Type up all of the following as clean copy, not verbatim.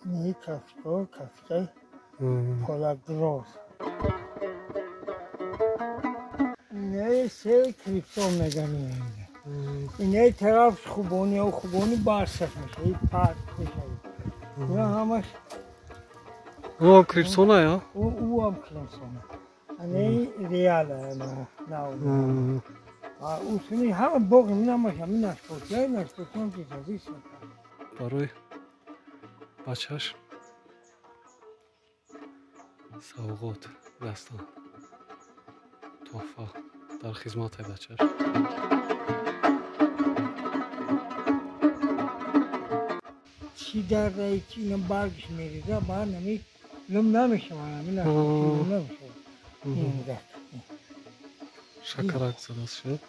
Не кафко, кафкай, полагроз. Не се крипто мегани. Не тараф хубони, хубони барсах меша, и парк меша. Я ҳамаш. О, крипсона я? У ам крипсона. Не реала на на. А усни ҳама боғ намаш, ҳамин нашпотяй, нашпотон ки зист. Барои бачаш савғот дастан тӯҳфа дар хизмати бачаш. Чӣ дардаи чи ина баргш мереза, баъд нами лум намешавад, ҳамин намешавад. Шакарак задаст шуд.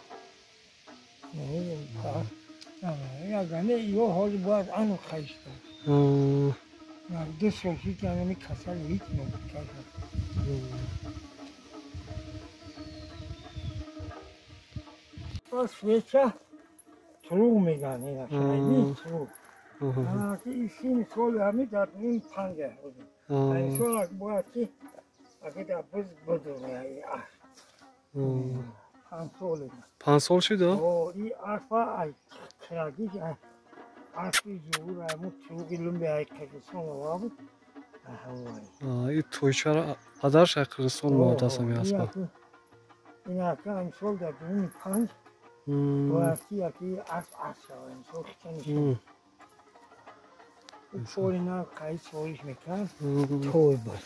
Ягане ё ҳозир бояд ану хаиста. 2 сол шуд ки ҳамин касал ҳеҷ набуд касал. Свеча туруғ мегӯянд ина туруғ. Ин сини соли ҳамин дар ним панҷа. Ин сол бояд ки аги дар буз будур асп. 5 сол. 5 сол шуд? О, ин аспа ай крагиш аспи зуҳур ҳамун туруғи лумби ай Қирғизистон оварда буд. Ин тойчара падараш ай Қирғизистон омадааст ҳамин аспа. Ин ака имсол дар дуюми панҷ бояд ки яки асп асп шавад. Имсол хича нишон. Соли нав қаи сориш мекард, той буд.